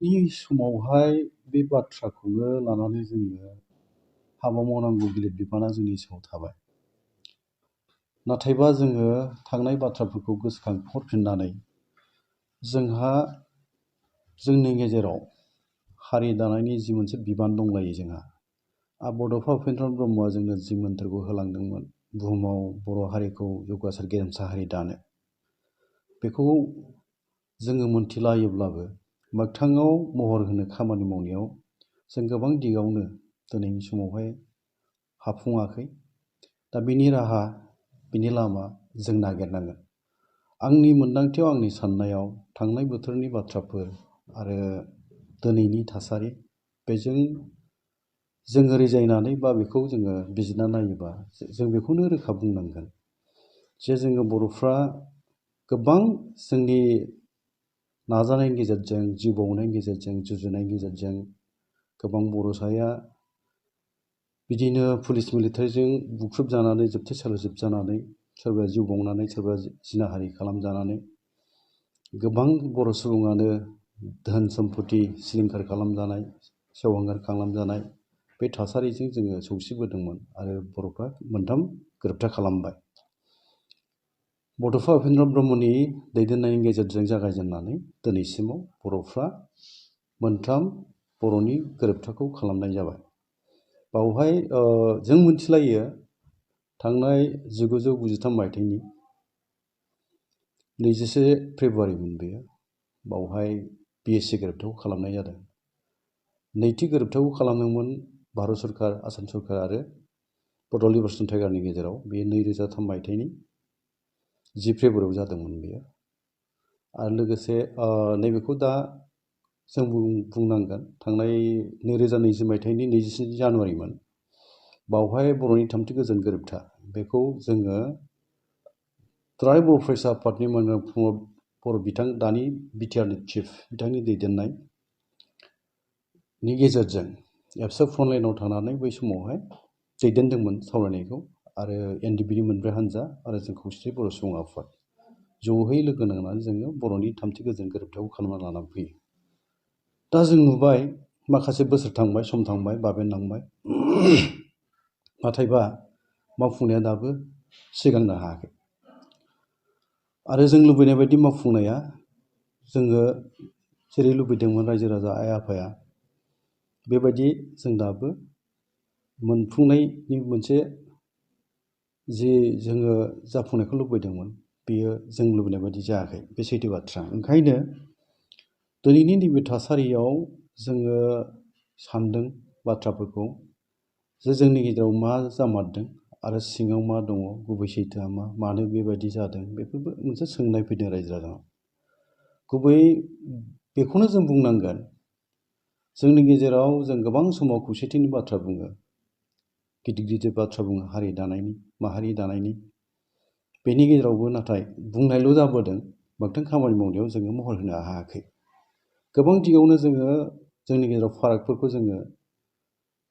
बे समावहाय बे बाथ्राखौनो लानानै जोङो हाबा मावनांगौ गिलिर बिबाना जोंनि सायाव थाबाय। नाथायबा जोङो थांनाय बाथ्राफोरखौ गोसोखांहरफिननानै जोंहा जोंनि गेजेराव हारि दानायनि जि मोनसे बिबान दंलायो जोंहा। बड'फा उपेन्द्र ब्रह्मआ जोंनो जि मोन्थोरखौ होलांदोंमोन बुहुमाव बर' हारिखौ जौगासार गेरेमसा हारि दानो, बेखौ जोङो मोनथिलायोब्लाबो मोगथाङाव महर होनो खामानि मावनायाव जों गोबां दिगावनो दिनैनि समावहाय हाफुङाखै। दा बिनि राहा, बिनि लामा जों नागिरनांगोन। आंनि मोन्दांथियाव, आंनि साननायाव थांनाय बोथोरनि बाथ्राफोर आरो दिनैनि थासारि बेजों जोङो रिजायनानै बा बेखौ जोङो बिजिरना नायोबा जों बेखौनो रोखा बुंनांगोन जे जोङो बर'फ्रा गोबां जोंनि नाजानायनि गेजेरजों, जिउ बाउनायनि गेजेरजों, जुजिनायनि गेजेरजों गोबां बर'साया बिदिनो पुलिस मिलिटारिजों बुख्रुबजानानै जोबथेसालिजोबजानानै सोरबाया जिउ बाउनानै सोरबा जिनाहारि खालामजानानै गोबां बर' सुबुङानो धोन सम्पति सिलिंखार खालामजानाय, सेवहांगार खालामजानाय बे थासारिजों जोङो सौसिबोदोंमोन आरो बर'फ्रा मोनथाम गोरोबथा खालामबाय। बड'फा उपेन्द्र ब्रह्मनि दैदेननायनि गेजेरजों जागायजेननानै दिनैसिमाव बर'फ्रा मोनथाम बर'नि गोरोबथाखौ खालामनाय जाबाय। बावहाय जों मोनथिलायो थांनाय 1993 मायथाइनि 21 फेब्रुवारिमोन बेयो। बावहाय BSC गोरोबथाखौ खालामनाय जादों। नैथि गोरोबथाखौ खालामदोंमोन भारत सरकार, आसाम सरकार आरो बड' लिबारेसन टाइगारनि गेजेराव। बेयो 2003 मायथाइनि 10 फेब्रुवारियाव जादोंमोन बेयो। आरो लोगोसे नैबेखौ दा जों बुंनांगोन थांनाय 2020 मायथाइनि 27 जानुवारिमोन। बावहाय बर'नि थामथि गोजोन गोरोबथा, बेखौ जोङो ट्राइब बर' फरायसा आफादनि बर' बिथां दानि बिटिआरनि चिफ बिथांनि दैदेननायनि गेजेरजों एबसु फ्रन्टलाइनाव थानानै बै समावहाय दैदेनदोंमोन सावरायनायखौ। आरो NDBनि मोनब्रै हान्जा आरो जों खौसेथि बर' सुबुं आफाद जयै लोगो नांनानै जोङो बर'नि थामथि गोजोन गोरोबथाखौ खालामना लानानै फैयो। दा जों नुबाय माखासे बोसोर थांबाय, सम थांबाय, बाबेनलांबाय, नाथायबा मावफुंनाया दाबो सिगांनो हायाखै। आरो जों लुबैनाय बायदि मावफुंनाया जोङो जेरै लुबैदोंमोन रायजो राजा आइ आफाया बेबायदि जों दाबो मोनफुंनायनि मोनसे जि जोङो जाफुंनायखौ लुबैदोंमोन बेयो जों लुबैनाय बायदि जायाखै, बे सैथो बाथ्रा। ओंखायनो दिनैनि नैबे थासारियाव जोङो सानदों बाथ्राफोरखौ जे जोंनि गेजेराव मा जामारदों आरो सिङाव मा दङ, गुबै सैथोआ मा, मानो बेबायदि जादों, बेफोरबो मोनसे सोंनाय फैदों रायजो राजानाव। गुबै बेखौनो जों बुंनांगोन जोंनि गेजेराव जों गोबां समाव खौसेथिनि बाथ्रा बुङो, गिदिर गिदिर बाथ्रा बुङो हारि दानायनि, माहारि दानायनि। बेनि गेजेरावबो नाथाय बुंनायल' जाबोदों, मोगथां खामानि मावनायाव जोङो महर होनो हायाखै। गोबां दिगावनो जोङो जोंनि गेजेराव फारागफोरखौ जोङो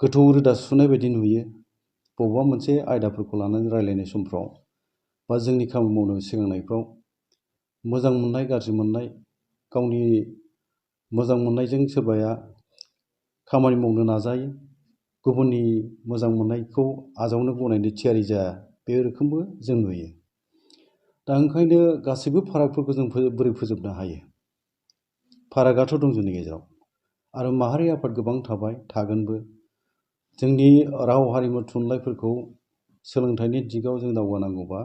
गोथौ रोदा सुनाय बायदि नुयो। बबेबा मोनसे आयदाफोरखौ लानानै रायलायनाय समफ्राव बा जोंनि खामानि मावनो सिगांनायफ्राव मोजां मोननाय, गाज्रि मोननाय, गावनि मोजां मोननायजों सोरबाया खामानि मावनो नाजायो, गुबुननि मोजां मोननायखौ आजावनो गनायनो थियारि जाया, बे रोखोमबो जों नुयो। दा ओंखायनो गासैबो फारागफोरखौ जों बोरै फोजोबनो हायो? फारागाथ' दं जोंनि गेजेराव। आरो माहारि आफाद गोबां थाबाय, थागोनबो। जोंनि राव हारिमु थुनलाइफोरखौ सोलोंथाइनि दिगाव जों दावगानांगौबा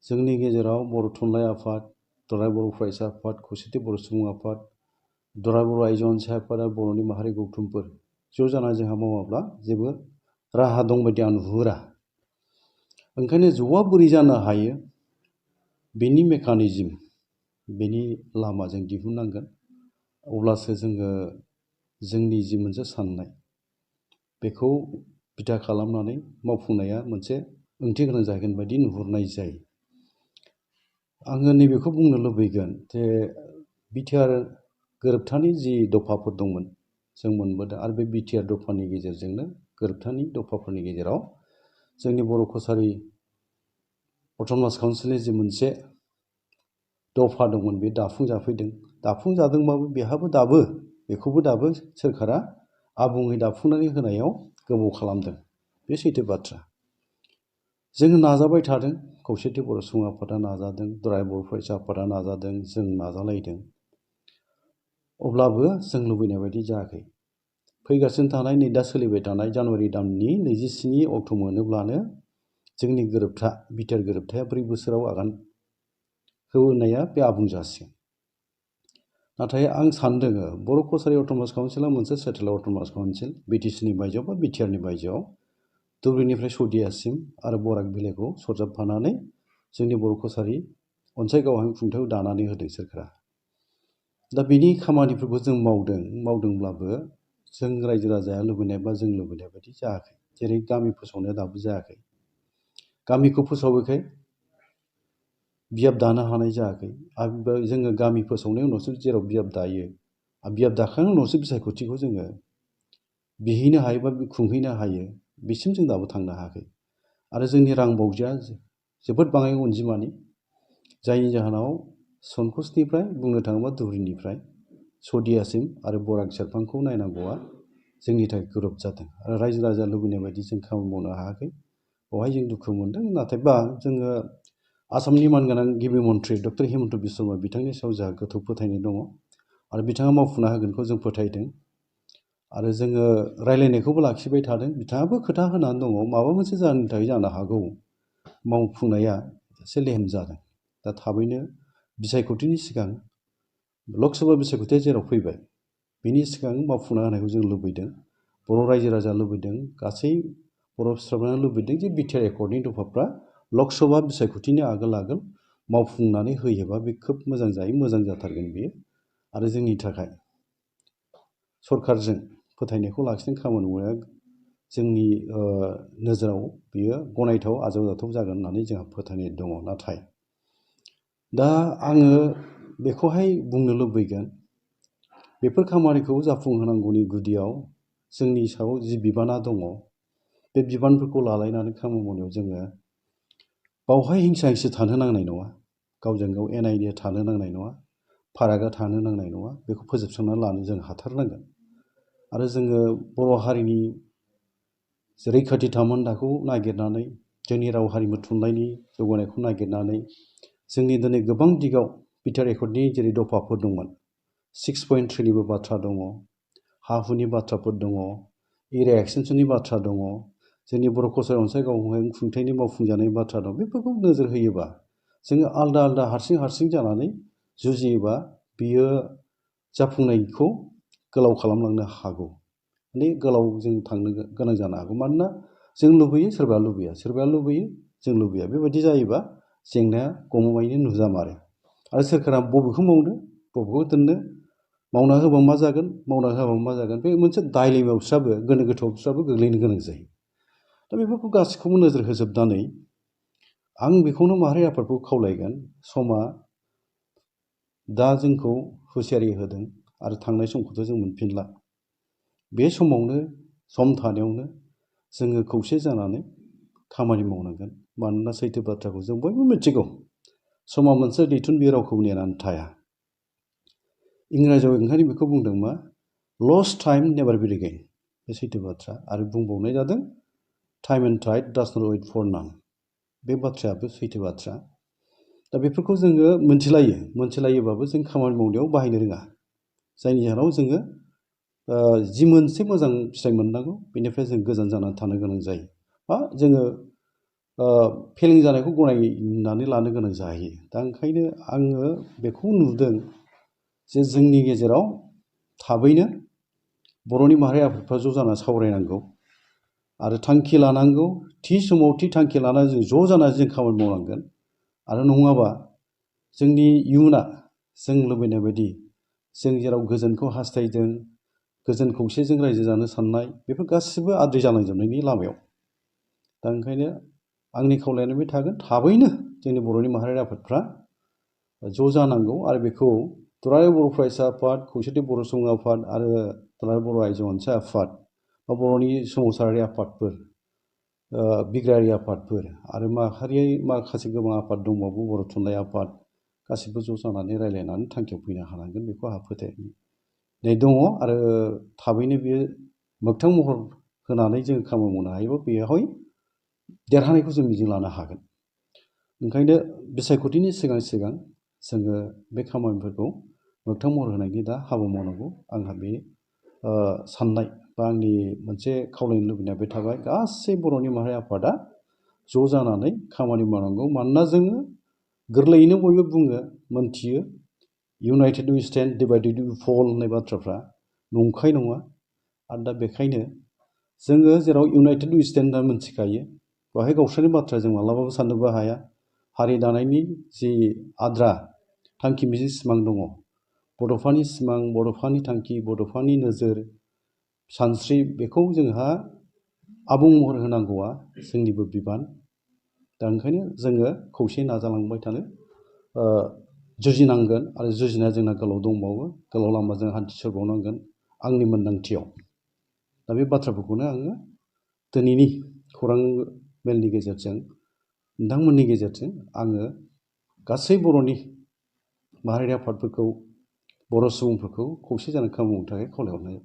जोंनि गेजेराव बर' थुनलाइ आफाद, दुलाराय बर' फरायसा आफाद, खौसेथि बर' सुबुं आफाद, दुलाराय बर' आइजो अनसाय आफाद आरो बर'नि माहारि गौथुमफोर ज' जानानै जोंहा मावाब्ला जेबो राहा दं बायदि आं नुहुरा। ओंखायनो ज'आ बोरै जानो हायो बेनि मेकानिजम, बेनि लामा जों दिहुननांगोन। अब्लासो जोङो जोंनि जि मोनसे साननाय बेखौ बिथा खालामनानै मावफुंनाया मोनसे ओंथि गोनां जागोन बायदि नुहुरनाय जायो। आङो नैबेखौ बुंनो लुबैगोन जे बिटिआर गोरोबथानि जि दफाफोर दंमोन जों मोनबोदों, आरो बे बिटिआर दफानि गेजेरजोंनो गोरोबथानि दफाफोरनि गेजेराव जोंनि बर' कसारि अट'नमास काउन्सिलनि जि मोनसे दफा दंमोन बे दाफुंजाफैदों। दाफुंजादोंबाबो बेहाबो दाबो बेखौबो दाबो सोरखारा आबुङै दाफुंनानै होनायाव गोबाव खालामदों। बे सैथो बाथ्रा। जों नाजाबाय थादों, खौसेथि बर' सुबुं आफादा नाजादों, दुलाराय बर' फरायसा आफादा नाजादों, जों नाजालायदों। अब्लाबो जों लुबैनाय बायदि जायाखै। फैगासिनो थानाय नै दा सोलिबाय थानाय जानुवारि दाननि 27 अक्ट' मोनोब्लानो जोंनि गोरोबथा बिटिआर गोरोबथाया 4 बोसोराव आगान होनाया बे आबुं जासिगोन। नाथाय आं सानदों बर' कसारि अट'नमास काउन्सिला मोनसे सेटेलाइट अट'नमास काउन्सिल, बिटिसिनि बायजोआव बा बिटिआरनि बायजोआव धुबुरीनिफ्राय सदियासिम आरो बराक बिलोखौ सरजाबफानानै जोंनि बर' कसारि अनसाइ गावहां खुंथायाव दानानै होदों सोरखारा। दा बिनि खामानिफोरखौ जों मावदोंब्लाबो जों रायजो राजाया लुबैनाय बा जों लुबैनाय बायदि जायाखै। जेरै गामि फोसावनाया दाबो जायाखै। गामिखौ फोसावैखाय बियाब दानो हानाय जायाखै। आरो जोङो गामि फोसावनायनि उनावसो जेराव बियाब दायो, बियाब दाखांनायनि उनावसो बिसायख'थिखौ जोङो बिहैनो हायो बा खुंहैनो हायो, बिसिम जों दाबो थांनो हायाखै। आरो जोंनि रां बावजाया जोबोद बाङाइ अनजिमानि, जायनि जाहोनाव सनकसनिफ्राय बुंनो थाङोब्ला धुबुरीनिफ्राय सदियासिम आरो बराक सेरफांखौ नायनांगौआ जोंनि थाखाय गोब्राब जादों। आरो रायजो राजा लुबैनाय बायदि जों खामानि मावनो हायाखै। बेवहाय जों दुखु मोनदों। नाथायबा जोङो आसामनि मानगोनां गिबि मन्थ्रि डक्टर हिमन्त बिश्व शर्मा बिथांनि सायाव जोंहा गोथौ फोथायनाय दङ आरो बिथाङा मावफुंना होगोनखौ जों फोथायदों। आरो जोङो रायलायनायखौबो लाखिबाय थादों। बिथाङाबो खोथा होनानै दङ, माबा मोनसे जाहोननि थाखाय जानो हागौ मावफुंनाया एसे लेहेम जादों। दा थाबैनो बिसायख'थिनि सिगां लकसभा बिसायख'थिया जेराव फैबाय, बिनि सिगां मावफुंना होनायखौ जों लुबैदों। बर' रायजो राजा लुबैदों, गासै बर' फिसाफ्रानो लुबैदों जे बिटिआर एकर्डनि दफाफ्रा लकसभा बिसायख'थिनि आगोल मावफुंनानै होयोबा बे खोब मोजां जायो, मोजां जाथारगोन बेयो। आरो जोंनि थाखाय सरकारजों फोथायनायखौ लाखिनाय खामानि मावनाया जोंनि नोजोराव बियो गनायथाव आजावजाथाव जागोन होननानै जोंहा फोथायनाय दङ। नाथाय दा आङो बेखौहाय बुंनो लुबैगोन, बेफोर खामानिखौ जाफुंहोनांगौनि गुदियाव जोंनि सायाव जि बिबाना दङ, बे बिबानफोरखौ लालायनानै खामानि मावनायाव जोङो बावहाय हिंसा हिंसि थानो नांनाय नङा, गावजों गाव एना एनि थानो नांनाय नङा, फारागा थानो नांनाय नङा। बेखौ फोजोबस्रांनानै लानो जों हाथारनांगोन। आरो जोङो बर' हारिनि रैखाथि थामोन्थाखौ नागिरनानै, जोंनि राव हारिमु थुनलाइनि जौगानायखौ नागिरनानै जोंनि दिनै गोबां दिगाव बिटिआर एकर्डनि जेरै दफाफोर दंमोन, 6.3निबो बाथ्रा दङ, हा हुनि बाथ्राफोर दङ, एरिया एक्सटेनसननि बाथ्रा दङ, जोंनि बर' कसारि अनसाइ गावहां खुंथायनि मावफुंजानायनि बाथ्रा दं। बेफोरखौ नोजोर होयोबा जोङो आलदा आलदा हारसिं जानानै जुजियोबा बियो जाफुंनायखौ गोलाव खालामलांनो हागौ। माने गोलाव जों थांनो गोनां जानो हागौ। मानोना जों लुबैयो, सोरबाया लुबैया, सोरबाया लुबैयो, जों लुबैया। बेबायदि जायोबा जेंनाया गमामायैनो नुजामारो। आरो सोरखारा बबेखौ मावनो, बबेखौ दोननो, मावना होबा मा जागोन, मावना होआबा मा जागोन, बे मोनसे दाइलेमायावसाबो, गोनो गोथोआवसाबो गोग्लैनो गोनां जायो। दा बेफोरखौ गासैखौबो नोजोर होजोबनानै आं बेखौनो माहारि आफादखौ खावलायगोन, समा दा जोंखौ हुसियारि होदों आरो थांनाय समखौथ' जों मोनफिनला। बे समावनो, सम थानायावनो जोङो खौसे जानानै खामानि मावनांगोन। मानोना सैथो बाथ्राखौ जों बयबो मिथिगौ, समा मोनसे दैथुन बे रावखौ नेनानै थाया। इंराजियाव ओंखायनो बेखौ बुंदों मा, lost time never be regain. बे सैथो बाथ्रा। आरो बुंबावनाय जादों, time and tide does not wait for none. बे बाथ्रायाबो सैथो बाथ्रा। दा बेफोरखौ जोङो मोनथिलायोबाबो जों खामानि मावनायाव बाहायनो रोङा। जायनि जाहोनाव जोङो जि मोनसे मोजां फिथाइ मोननांगौ, बेनिफ्राय जों गोजान जानानै थानो गोनां जायो। बा जोङो फेलें जानायखौ गनायनानै लानो गोनां जायो। दा ओंखायनो आङो बेखौ नुदों जे जोंनि गेजेराव थाबैनो बर'नि माहारि आफादफ्रा ज' जाना सावरायनांगौ आरो थांखि लानांगौ। थि समाव थि थांखि लानानै जों ज' जानानै जों खामानि मावनांगोन। आरो नङाबा जोंनि इयुना जों लुबैनाय बायदि, जों जेराव गोजोनखौ हास्थायदों, गोजोन खौसेजों रायजो जानो साननाय, बेफोर गासिबो आद्रि जालांजोबनायनि लामायाव। दा ओंखायनो आंनि खावलायनाय बे थागोन, थाबैनो जोंनि बर'नि माहारि आफादफ्रा ज' जानांगौ। आरो बेखौ दुलाराय बर' फरायसा आफाद, खौसेथि बर' सुबुं आफाद आरो दुलाराय बर' आइजो अनसाइ आफाद बा बर'नि सोमावसारारि आफादफोर, बिग्रायारि आफादफोर आरो माखासे गोबां आफाद दंबावो, बर' थुनलाइ आफाद, गासिबो ज' जानानै रायज्लायनानै थांखियाव फैनो हानांगोन, बेखौ आंहा फोथायनाय। दङ आरो थाबैनो बियो मोगथां महर होनानै जों खामानि मावनो हायोबा बेयावहाय देरहानायखौ जों मिजिं लानो हागोन। ओंखायनो बिसायख'थिनि सिगां सिगां जोङो बे खामानिफोरखौ मोगथां महर होनायनि दा हाबा मावनांगौ। आंहा बे साननाय बा आंनि मोनसे खावलायनो लुबैनाया बे थाबाय गासै बर'नि माहारि आफादा ज' जानानै खामानि मावनांगौ। मानोना जोङो गोरलैयैनो बयबो बुङो, मोनथियो, इउनाइटेड उइ स्टेन्ड, डिभाइडेड उइ फल होननाय बाथ्राफ्रा नंखाय नङा। आरो दा बेखायनो जोङो जेराव इउनाइटेड उइ स्टेन्ड होनना मोनथिखायो, बेवहाय गावस्रानि बाथ्रा जों मालाबाबो साननोबो हाया। हारि दानायनि जि आद्रा थांखि मिजिं सिमां दङ, बड'फानि सिमां, बड'फानि थांखि, बड'फानि नोजोर, सानस्रि, बेखौ जोंहा आबुं महर होनांगौआ जोंनिबो बिबान। दा ओंखायनो जोङो खौसेयै नाजालांबाय थानो जुजिनांगोन आरो जुजिनाया जोंना गोलाव दंबावो, गोलाव लामा जों हान्थिसारबावनांगोन आंनि मोन्दांथियाव। दा बे बाथ्राफोरखौनो आङो दिनैनि खौरां मेलनि गेजेरजों नोंथांमोननि गेजेरजों आङो गासै बर'नि माहारियारि आफादफोरखौ, बर' सुबुंफोरखौ खौसे जानानै खामानि मावनो थाखाय खावलायहरनाय